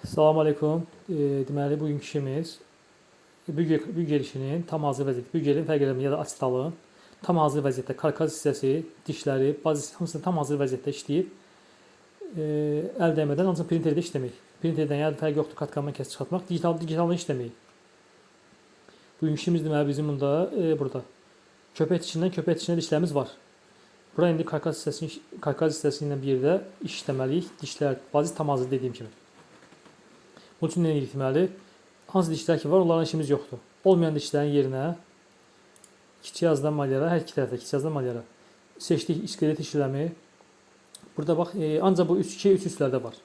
Salam aleykum. Deməli, bugünkü işimiz bügel işinin tam hazır vəziyyətdə, bügelin fərq eləmir ya da açtalın tam hazır vəziyyətdə karkaz hissəsi, dişləri, bazı hamısını tam hazır vəziyyətdə işləyib əl dəymədən ancaq printerdə işləmək. Printerdən ya da fərqi yoxdur, katkandan kəsib çıxartmaq, digitaldan işləmək. Bugünkü işimiz deməli bizim bunda burada köpək dişindən köpək dişinə dişlərimiz var. Bura indi karkaz hissəsini karkaz hissəsi ilə bir yerdə işləməliyik. Dişlər bazı tam hazır dediyim kimi. Bunun üçün nə edirik deməli? Hansı dişlər ki var, onların işimiz yoxdur. Olmayan dişlərin yerinə kiçik yazıdan malyara, hər iki tərəfdə kiçik yazıdan malyara seçdik iskelet işləmi. Burada bax, ancaq bu 3-2, 3-3-lərdə var.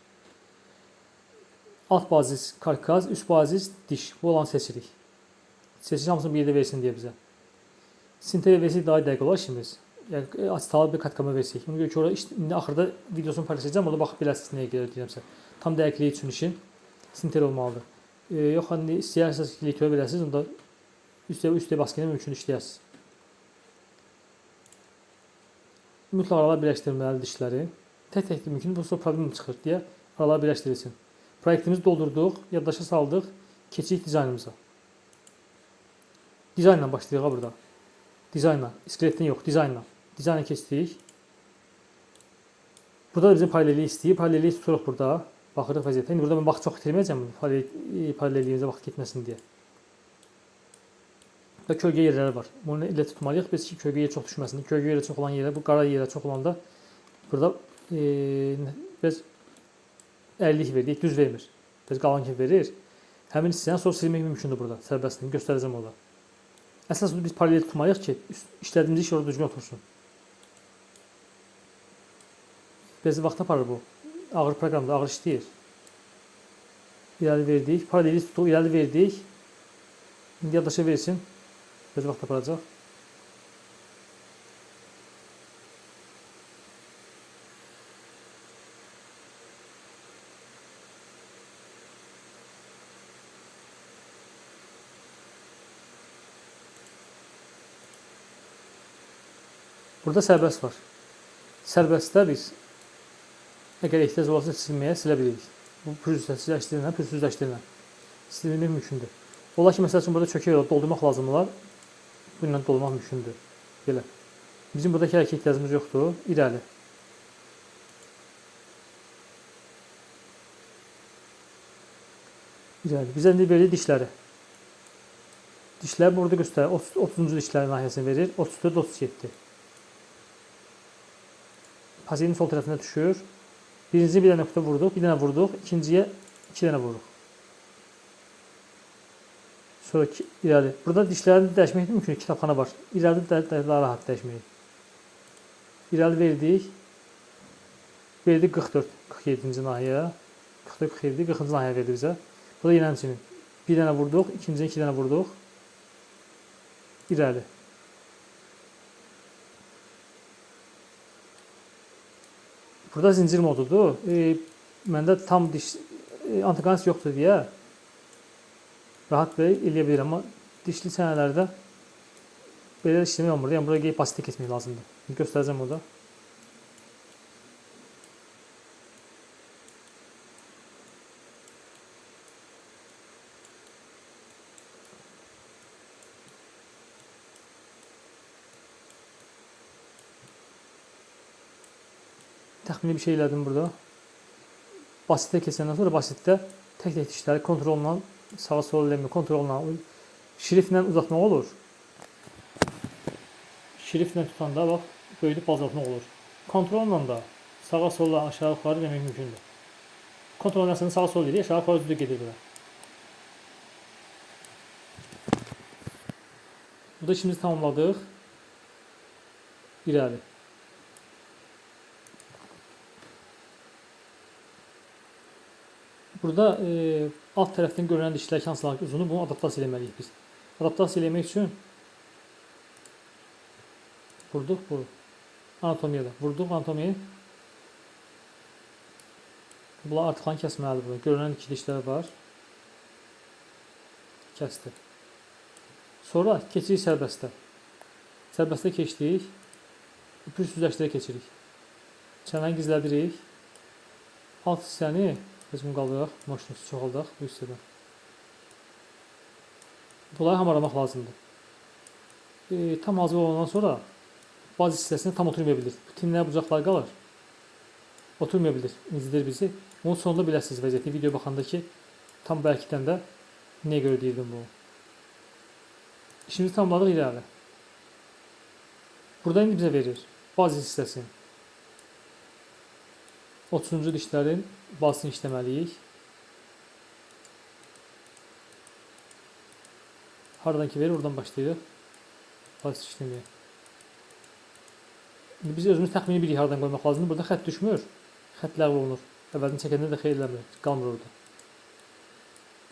Alt bazis karkaz, üst bazis diş. Bu olanı seçirik. Seçirik hamısını bir yerdə versin deyə bizə. Sintez versək daha dəqiq olar işimiz. Yəni açtalı bir katkama versək. Ona görə ki, orada indi axırda videosunu paylaşacağam, orada baxıb bilərsiniz nəyə görə deyirəmsə. Tam dəqiqliyi üçün işin sinter olmalıdır. Yox, hani istəyirsiniz ki, verəsiniz, onda üstə baskı ilə mümkün işləyəsiniz. Mütləq aralar birləşdirməli dişləri. Tək-tək mümkün, bu sonra problem çıxır deyə aralar birləşdirilsin. Proyektimizi doldurduq, yaddaşa saldıq, keçirik dizaynımıza. Dizaynla başlayırıq ha burada. Dizaynla, iskeletdən yox, dizaynla. Dizaynla keçdik. Burada da bizim paralellik istəyir. Paralellik tuturuq burada. Baxırıq vəziyyətə. İndi burada mən vaxt çox itirməyəcəm paralelliyimizə vaxt getməsin deyə. Və kölgə yerləri var. Bunu elə tutmalıyıq biz ki, kölgə yeri çox düşməsin. Kölgə yeri çox olan yerə, bu qara yerə çox olanda burada biraz əyrilik verdik, düz vermir. Biraz qalan kimi verir. Həmin hissəni sonra silmək mümkündür burada. Sərbəstini göstərəcəm orada. Əsas biz paralel tutmalıyıq ki, işlədiyimiz iş orada düzgün otursun. Biraz vaxt aparır bu. Ağır proqramda, ağır işləyir. İrəli verdik. Paraleli tutduq, irəli verdik. İndi yaddaşa versin. Biraz vaxt aparacaq. Burada sərbəst var. Sərbəstdə biz əgər ehtiyac olarsa silməyə silə bilirik. Bu pürüzsüzləşdirilən, pürüzsüzləşdirilən silmək mümkündür. Ola ki, məsəl üçün burada çökək olar, doldurmaq lazım olar. Bununla doldurmaq mümkündür. Belə. Bizim buradakı hər iki ehtiyacımız yoxdur. İrəli. İrəli. Bizə indi verir dişləri. Dişlər burada göstərir. 30-cu dişlərin nahiyəsini verir. 34, 37. Pasiyenin sol tərəfinə düşür. Birinci bir dənə nöqtə vurduq, bir dənə vurduq. İkinciyə iki dənə vururuq. Sonra irəli. Burada dişlərini dəyişmək mümkün. Kitabxana var. İrəli də daha rahat dəyişmək. İrəli verdik. Verdik 44, 47-ci nahiyə. 44, 47, 40-cı nahiyə verdi bizə. Burada yenə həmçinin bir dənə vurduq, ikinciyə iki dənə vurduq. İrəli. Burada zincir modudur. Məndə tam diş antiqans yoxdur deyə rahat belə eləyə bilirəm, amma dişli çənələrdə belə işləmək olmur. Yəni buraya gəlib basitə keçmək lazımdır. İndi göstərəcəm orada. Təxmini bir şey elədim burada. Basitə keçəndən sonra basitdə tək-tək dişləri kontrolla sağa sola eləmir, kontrolla şriftlə uzatmaq olur. Şriftlə tutanda bax böyüdüb azaltmaq olur. Kontrolla da sağa sola aşağı yuxarı demək mümkündür. Kontrol əslində sağa sola gedir, aşağı yuxarı düzə gedir belə. Burada işimizi tamamladıq. İrəli. Burada alt tərəfdən görünən dişlər hansılar ki, uzundur, bunu adaptasiya eləməliyik biz. Adaptasiya eləmək üçün vurduq bu anatomiyada. Vurduq anatomiyayı. Bunlar artıqlarını kəsməlidir burada. Görünən iki dişlər var. Kəsdi. Sonra keçirik sərbəstə. Sərbəstə keçdik. Pürüzsüzləşdirə keçirik. Çənəni gizlədirik. Alt hissəni Biz bunu qaldıraq, moşnusu çoxaldaq bu hissədən. Bunları hamarlamaq lazımdır. Tam hazır olandan sonra baz hissəsinə tam oturmaya bilir. Bu tinlər, bucaqlar qalır. Oturmaya bilir, incidir bizi. Onun sonunda biləsiniz vəziyyəti. Video baxanda ki, tam bərkdən də nəyə görə deyirdim bunu. İşimizi tamamladıq irəli. Burada indi bizə verir baz hissəsini. 30-cu dişlərin bazını işləməliyik. Hardan ki verir, oradan başlayırıq. Baz işləməyə. İndi biz özümüz təxmini bilirik hardan qoymaq lazımdır. Burada xətt düşmür. Xətt ləğv olunur. Əvvəldən çəkəndə də xeyir eləmir. Qalmır orada.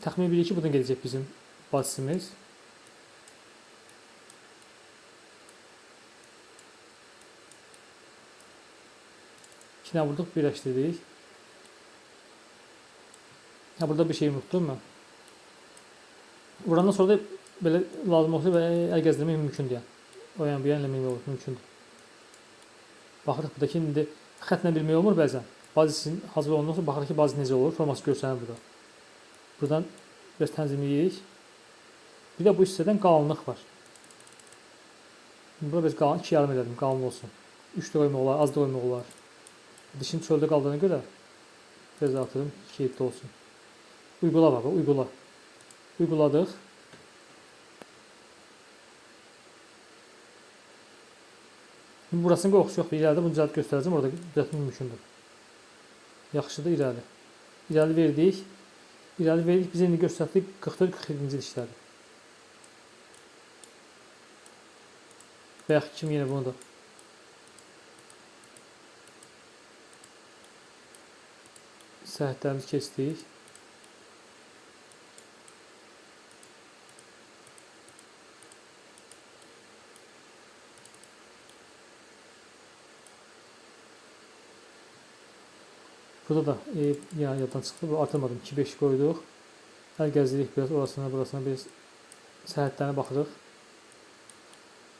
Təxmini bilirik ki, buradan gedəcək bizim bazisimiz. İkinə vurduq, birləşdirdik. Ha, burada bir şey unutdum mən. Vurandan sonra da belə lazım olsa belə əl gəzdirmək mümkündür. Yəni. O yan bu yan eləmək olur, mümkündür. Baxırıq buradakı indi xətlə bilmək olmur bəzən. Bazisin hazır olandan sonra baxırıq ki, bazis necə olur, forması görsənir burada. Buradan biraz tənzimləyirik. Bir də bu hissədən qalınlıq var. Burada biz qalın 2,5 elədim, qalın olsun. 3 də qoymaq olar, az da qoymaq olar. Dişin çöldə qaldığına görə biraz artırım, 2,7 olsun. Uygula baba, uygula. Uyguladıq. Şimdi burasının qoxusu yoxdur. İrəlidə bunu düzəltib göstərəcəm. Orada düzəltmək mümkündür. Yaxşıdır, irəli. İrəli verdik. İrəli verdik. Bizə indi göstərdi 44-47-ci dişləri. Bayaq kimi yenə bunu da. Səhətlərimizi keçdik. Burada da yaddan çıxdı. Bu artırmadım. 2,5 qoyduq. Əl gəzdirik biraz orasına, burasına biraz səhətlərinə baxırıq.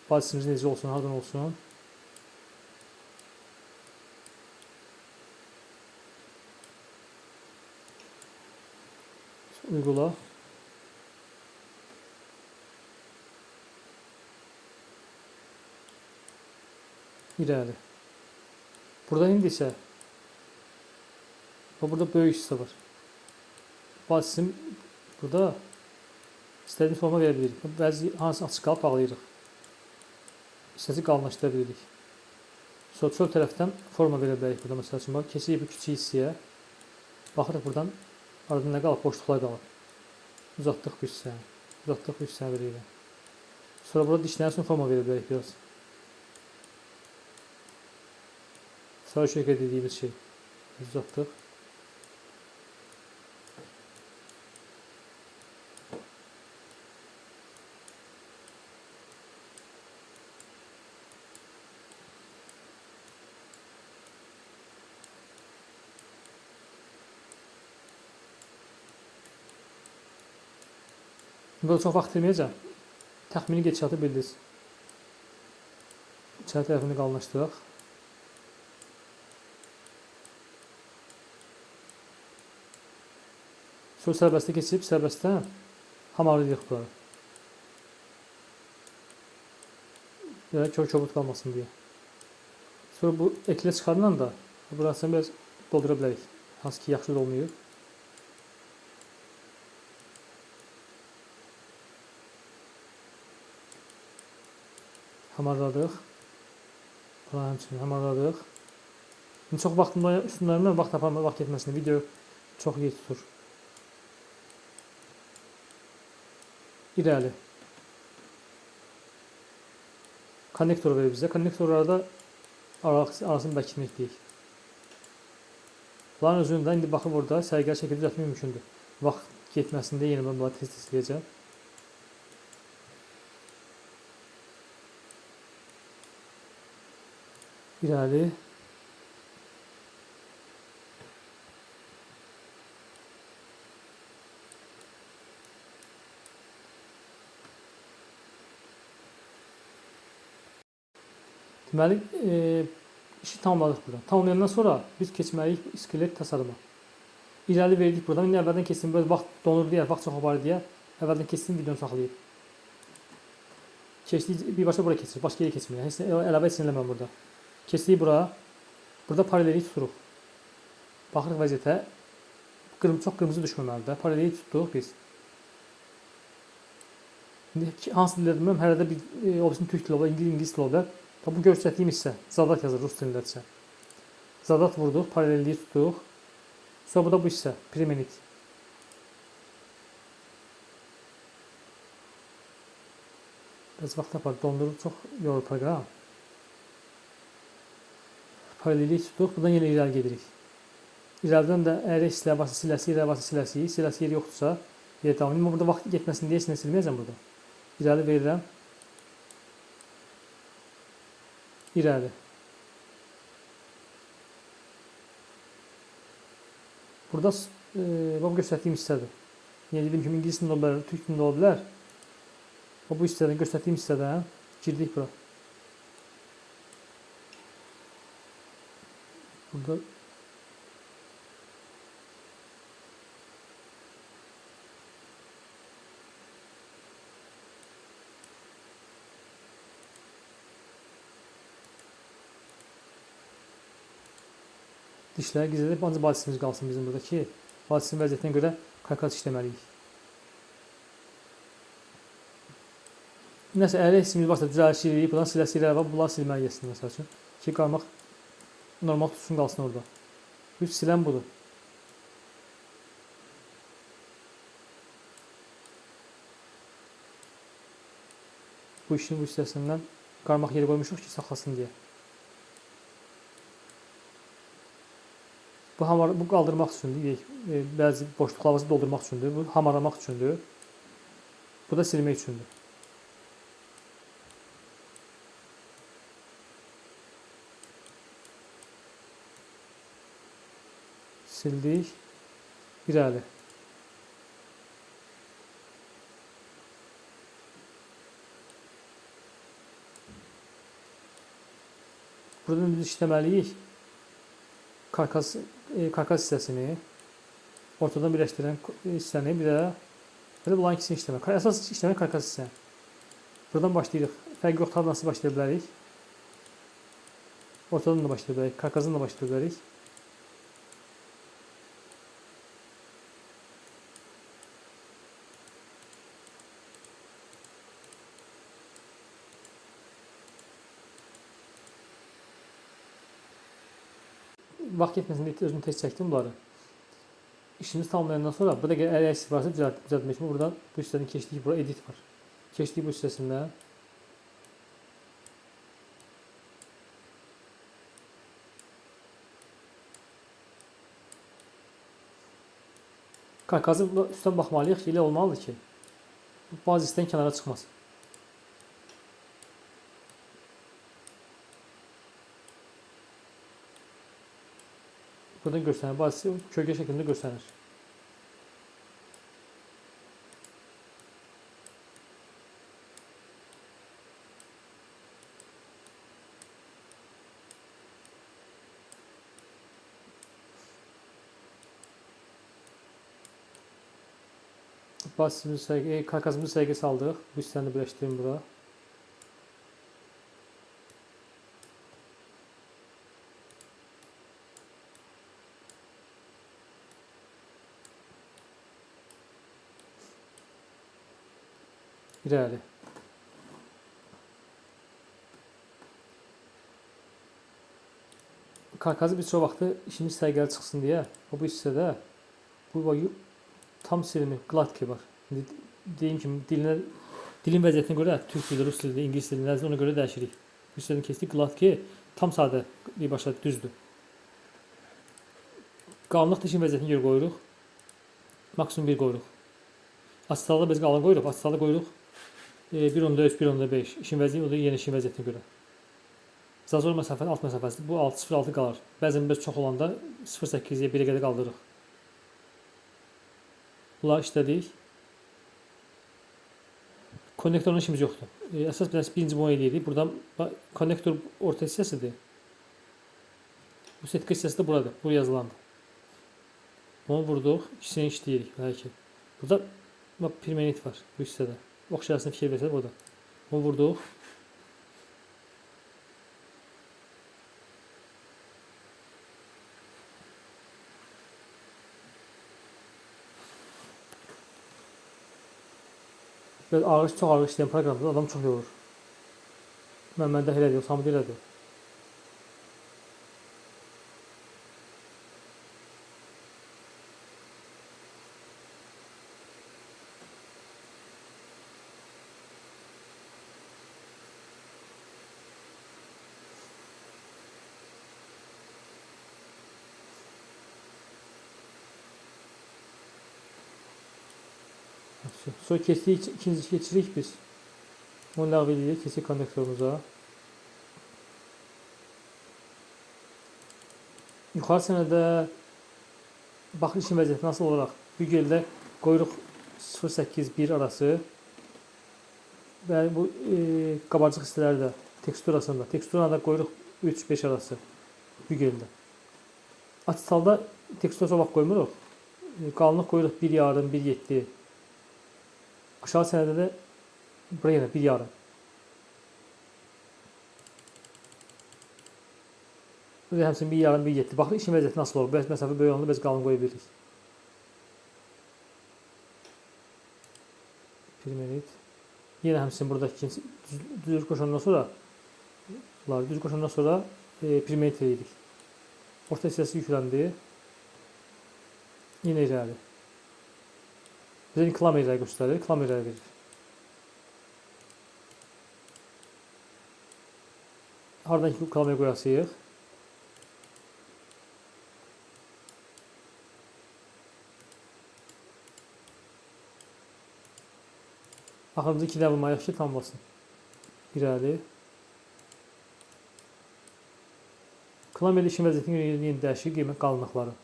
Bazisimiz necə olsun, hardan olsun. Uygula. İrəli. Burada indi isə burada böyük hissə var. Bazisim burada istədiyimiz forma verə bilirik. Bəzi hansı açıq qalıb bağlayırıq. İstəsi qalınlaşdıra bilirik. Sonra çöl tərəfdən forma verə bilərik burada. Məsəl üçün, bax, keçirik bu kiçik hissəyə. Baxırıq buradan arada nə qalıb? Boşluqlar qalıb. Uzatdıq bu hissəni. Uzatdıq bu hissəni belə. Sonra burada dişlərin üçün forma verə bilərik biraz. Sarı şəkil dediyimiz şey. Uzatdıq. Burada çox vaxt itirməyəcəm. Təxmini gedişatı bildiniz. İçəri tərəfini qalınlaşdıraq. Sonra sərbəstə keçib, sərbəstdən hamarlayırıq bunları. Belə kör kobud qalmasın deyə. Sonra bu eklə çıxarılan da burasını biraz doldura bilərik. Hansı ki, yaxşı dolmayıb. Hamarladıq. Buna həmçinin hamarladıq. İndi çox vaxtında üstünlərimdən vaxt aparma, vaxt getməsin. Video çox yer tutur. İrəli. Konnektor verir bizə. Konnektorlarda arasını bərkitmək deyik. Bunların özünü də indi baxıb orada səliqəli şəkildə düzəltmək mümkündür. Vaxt getməsində yenə mən bunları tez-tez eləyəcəm. İrəli. Deməli, işi tamamladıq burada. Tamamlayandan sonra biz keçməliyik iskelet tasarıma. İrəli verdik buradan. İndi əvvəldən keçsin, böyle vaxt donur deyə, vaxt çox aparır deyə əvvəldən keçsin, videonu saxlayıb. Keçdik, birbaşa bura keçir, başqa yerə keçmir. Heç nə, əlavə heç nə eləməm burada. Keçdik bura. Burada paralellik tuturuq. Baxırıq vəziyyətə. Çox qırmızı düşməməlidir. Paralellik tutduq biz. İndi hansı dildə bilmirəm, hələ də bir o birisinin türk dili ola bilər, ingilis dili ola bilər. Bu göstərdiyim hissə zadat yazır rus dilindədirsə. Zadat vurduq, paralelliyi tutduq. Sonra bu da bu hissə, primenit. Biraz vaxt apar, dondurur, çox yorur proqram. Paralellik tutduq, buradan yenə irəli gedirik. İrəlidən də əgər hissələr varsa siləsi, irəli varsa siləsi, siləsi yeri yoxdursa yerə davam edir. Amma burada vaxt getməsin deyə heç nə silməyəcəm burada. İrəli verirəm. İrəli. Burada bu göstərdiyim hissədir. Yenə dediyim kimi ingilis dilində ola bilər, türk dilində ola bilər. Bu hissədən, göstərdiyim hissədən girdik bura. Burada dişləri gizlədib, ancaq bazisimiz qalsın bizim burada ki, bazisin vəziyyətinə görə karkas işləməliyik. Nəsə, əgər hissimiz varsa düzəliş eləyib, buradan siləsi irəli var, bunları silməli gəlsin məsəl üçün. Ki, qarmaq normal tutsun qalsın orada. Üç silən budur. Bu işin bu hissəsindən qarmaq yeri qoymuşuq ki, saxlasın deyə. Bu, hamar, bu qaldırmaq üçündür, deyək, bəzi boşluqlarımızı doldurmaq üçündür, bu hamarlamaq üçündür, bu da silmək üçündür. Sildik, irəli. Buradan biz işləməliyik karkas hissəsini, ortadan birləşdirən hissəni, bir də belə bunların ikisini işləmək. Əsas işləmək karkas hissəni. Buradan başlayırıq. Fərqi yoxdur, nasıl başlaya bilərik? Ortadan da başlaya bilərik, karkasdan da başlaya bilərik. Vaxt getməsin deyə özüm tez çəkdim bunları. İşimiz tamamlayandan sonra burada əgər əksik varsa düzəltmək üçün buradan bu hissədən keçdik, bura edit var. Keçdik bu hissəsindən. Karkazı üstdən baxmalıyıq ki, elə olmalıdır ki, bazı hissədən kənara çıxmasın. Buradan görsənir. Bazısı kölgə şəklində görsənir. Bazısını, karkasımızı səliqə saldıq. Bu hissəni birləşdirim bura. İrəli. Karkazı bir çox vaxtı işimiz səliqəli çıxsın deyə bu hissədə bu tam silinir, qladki var. İndi deyim kimi dilin vəziyyətinə görə türk dili, rus dili, ingilis dili nəzər ona görə dəyişirik. Bu hissədən keçdik qladki tam sadə birbaşa düzdür. Qalınlıq dişin vəziyyətinə görə qoyuruq. Maksimum 1 qoyuruq. Asitalı biz qalın qoyuruq, asitalı qoyuruq. 1.3, 1.5 işin vəziyyəti, o da yenə işin vəziyyətinə görə. Zazor məsafəsi alt məsafəsidir. Bu 0.6 qalar. Bəzən biz çox olanda 0.8-yə 1-ə qədər qaldırırıq. Bunları işlədik. Konnektorun işimiz yoxdur. Əsas biz birinci bunu eləyirik. Buradan konnektor orta hissəsidir. Bu setka hissəsi də buradır. Bu yazılandır. Bunu vurduq, ikisini işləyirik. Belə ki. Burada bax, pirmenit var bu hissədə. Ox işarəsini fikir versək burada. Bunu vurduq. Böyle ağır, çox ağır işləyən proqramda adam çox yorur. Məndə elədir, yoxsa hamıda elədir. Sonra kestik, ikinci keçirik biz. Bunu ləğv edirik, keçirik konnektorumuza. Yuxarı sənədə baxır işin vəziyyəti nasıl olaraq Bügeldə qoyuruq 0.8-1 arası və bu qabarcıq hissələri də teksturasında, teksturada da qoyuruq 3-5 arası Bügeldə. Açsalda teksturası o vaxt qoymuruq. Qalınlıq qoyuruq 1.5, 1.7. Aşağı sənədə də buraya yenə 1.5. Burada həmçinin 1.5, 1.7. Baxın işin vəziyyəti nasıl olur. Bəs məsafə böyük olanda biz qalın qoya bilirik. Bir minut. Yenə həmçinin burada ikinci düz qoşandan sonra düz qoşandan sonra pirmenit edirik. Orta hissəsi yükləndi. Yenə irəli. Bizə klam irəli göstərir, klam irəli verir. Hardan ki klamaya qoyasıyıq. Axırıncı iki də vurmayaq ki, tam basın. İrəli. Klam ilə işin vəziyyətini yenə dəyişir, qiymət qalınlıqları.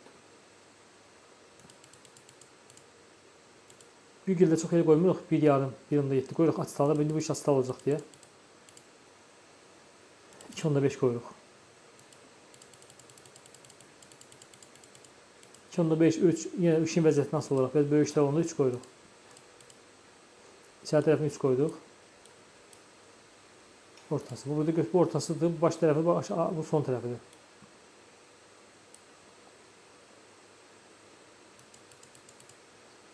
Bir gildə çox yerə qoymuruq, 1.5, 1.7 qoyuruq açsalda, indi bu iş açsal olacaq deyə. 2.5 qoyuruq. 2.5, 3, yenə işin vəziyyəti nasıl olaraq, biraz böyük işlər olanda 3 qoyuruq. İçəri tərəfini 3 qoyduq. Ortası. Bu burada bu ortasıdır, bu baş tərəfi, bu son tərəfidir.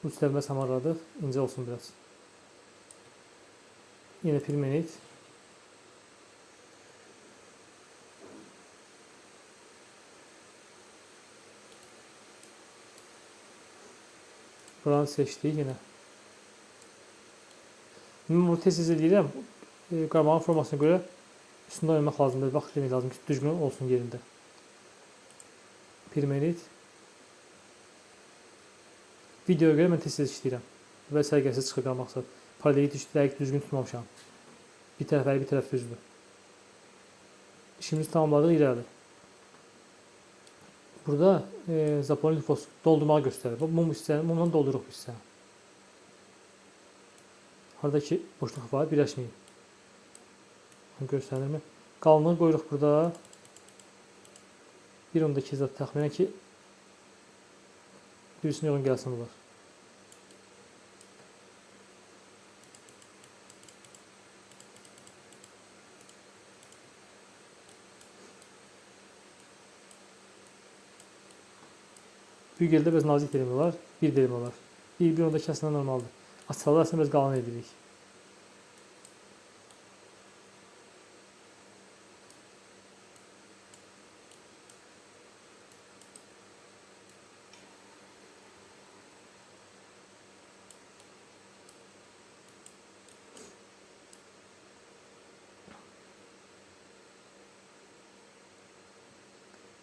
Bu tərəfə samarladıq. İncə olsun biraz. Yenə pirmenit. Buranı seçdik yenə. Mən bunu tez-tez eləyirəm. Qarmağın formasına görə üstündə oynamaq lazımdır. Bax, demək lazım ki, düzgün olsun yerində. Pirmenit. Videoya görə mən tez-tez işləyirəm. Və səliqəsiz çıxır qarmaqsa. Paraleli dəqiq düzgün tutmamışam. Bir tərəf əli, bir tərəf düzdür. İşimizi tamamladıq, irəli. Burada Zaporin fos doldurmağı göstərir. Bu mum hissəni, mumla dolduruq bu hissəni. Haradakı boşluq var, birləşməyib. Göstərilmi? Qalınlığı qoyuruq burada. 1.2 zat təxminən ki, birisinin uyğun gəlsin bunlar. Bügeldə biraz nazik delim olar, bir delim olar. 1.2 əslində normaldır. Açsalar əslində biraz qalın edirik.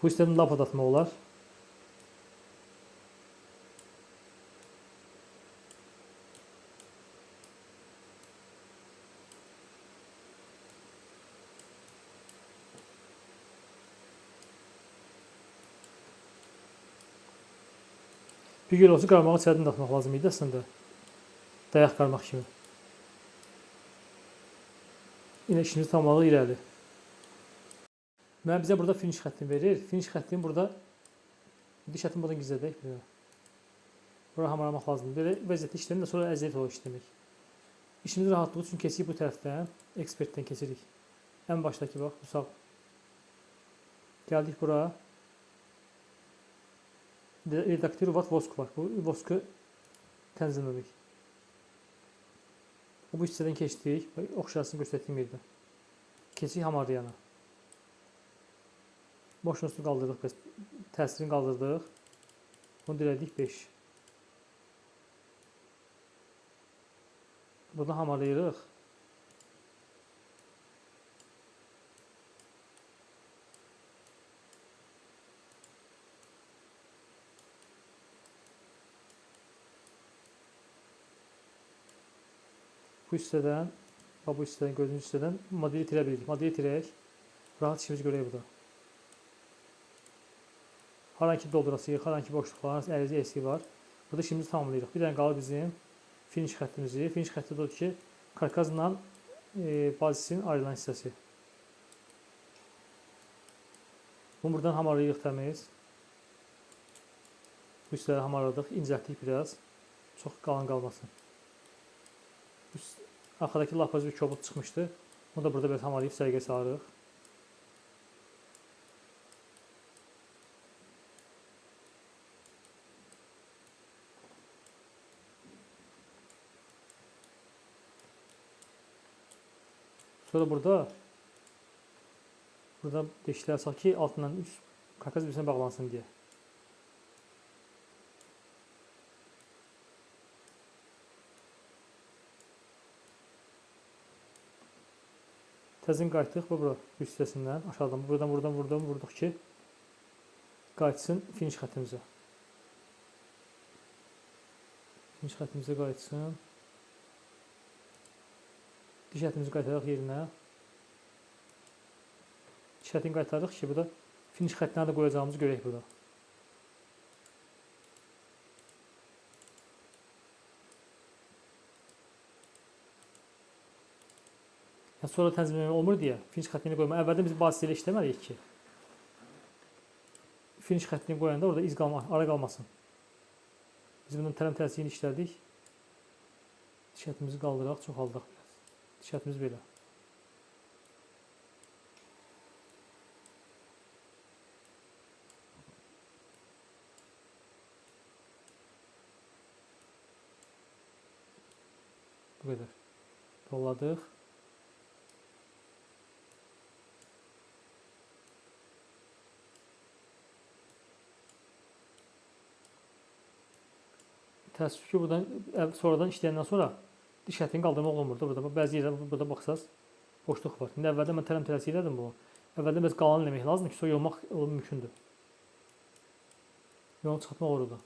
Bu hissədən lap atmaq olar. Bir gün olsun qarmağı çətin də atmaq lazım idi əslində. Dayaq qarmaq kimi. Yenə işimizi tamamladıq irəli. Mən bizə burada finish xəttini verir. Finish xəttini burada diş xəttini buradan gizlədək. Bura hamarlamaq lazımdır. Belə vəziyyətdə işləmək də sonra əziyyət olur işləmək. İşimiz rahatlığı üçün keçirik bu tərəfdən, ekspertdən keçirik. Ən başdakı bax, bu sağ. Gəldik bura. Redaktiruvat vosk var. Bu vosku tənzimləmək. Bu hissədən keçdik. Ox işarəsini göstərdiyim yerdə. Keçirik hamarlayana. Boşun üstü qaldırdıq biz. Təsirini qaldırdıq. Bunu dilədik 5. Buradan hamarlayırıq. Bu hissədən, bax bu hissədən, gördüyünüz hissədən modeli itirə bilirik. Modeli itirək, rahat işimizi görək burada. Haran ki doldurasıyıq, haran ki boşluq var, hansı ərizi eksiyi var. Burada işimizi tamamlayırıq. Bir dənə qalır bizim finish xəttimizi. Finish xətti də odur ki, karkazla bazisin ayrılan hissəsi. Bunu buradan hamarlayırıq təmiz. Bu hissələri hamarladıq, incəltdik biraz. Çox qalın qalmasın. Arxadakı lapaz bir kobud çıxmışdı. Bunu da burada biraz hamarlayıb səliqə salırıq. Sonra burada deşiklər açaq ki, altından üst karkaz birbirine bağlansın deyə. Təzim qayıtdıq bu bura üst hissəsindən aşağıdan buradan vurduq ki, qayıtsın finish xəttimizə. Finish xəttimizə qayıtsın. Diş ətimizi qaytaraq yerinə. Diş ətini qaytarırıq ki, burada finish xəttinə də qoyacağımızı görək burada. Yəni, sonra tənzimləmə olmur deyə finish xəttini qoymaq. Əvvəldən biz vasitə ilə işləməliyik ki, finish xəttini qoyanda orada iz qalma, ara qalmasın. Biz bunun tələm təsirini işlədik. Diş ətimizi qaldıraq, çoxaldaq biraz. Diş ətimiz belə. Bu qədər. Dolladıq. Təəssüf ki, buradan sonradan işləyəndən sonra diş ətini qaldırmaq olmur da burada. Bəzi yerlərdə burada baxsaz boşluq var. İndi əvvəldən mən tələm tələsi elədim bunu. Əvvəldən bəs qalan eləmək lazımdır ki, sonra yonmaq mümkündür. Yonub çıxartmaq olur da.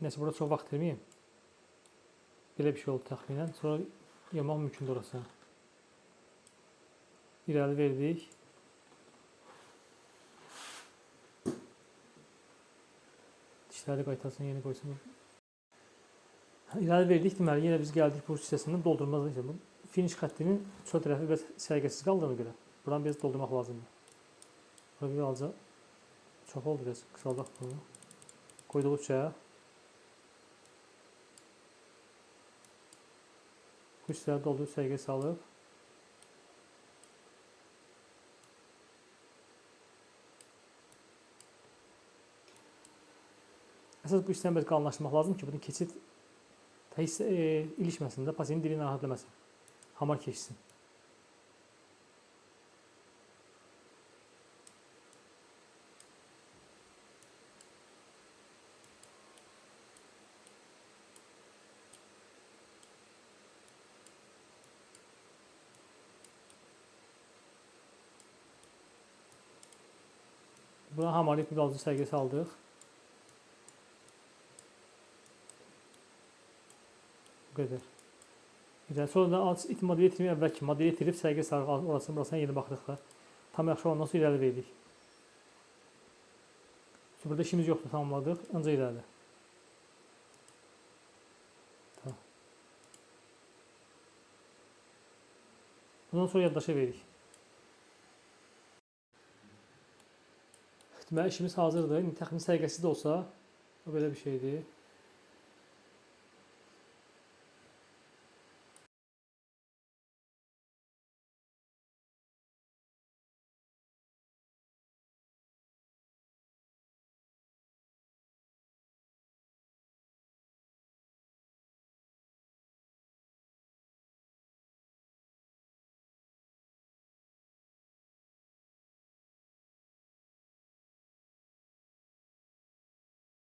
Neyse, burada çox vaxt itirməyim. Belə bir şey oldu təxminən. Sonra yamaq mümkündür orası. İrəli verdik. Dişləri qaytarsın, yeni qoysun. İrəli verdik, deməli, yenə biz gəldik bu hissəsindən doldurmaz. Bu finish xəttinin çöl tərəfi biraz səliqəsiz qaldığına görə buranı biraz doldurmaq lazımdır. Bura bir alca çox oldu biraz, qısaldaq bunu. Qoyduq 3-ə. Bu hissələri doldurub səliqəyə salıb. Əsas bu hissəni biraz qalınlaşdırmaq lazımdır ki, bunun keçid hissə ilişməsin də, pasiyentin dili narahat eləməsin. Hamar keçsin. Buna hamarlayıb bir balaca səliqə saldıq. Bu qədər. İrəli. Sonra da alt it modeli yetirmək əvvəlki modeli yetirib səliqə sarğı orasını burasına yeni baxırıq da. Tam yaxşı olandan sonra irəli veririk. Burada işimiz yoxdur, tamamladıq. Ancaq irəli. Tamam. Bundan sonra yaddaşa veririk. Deməli, işimiz hazırdır. İndi təxmin səliqəsiz də olsa, o belə bir şeydir.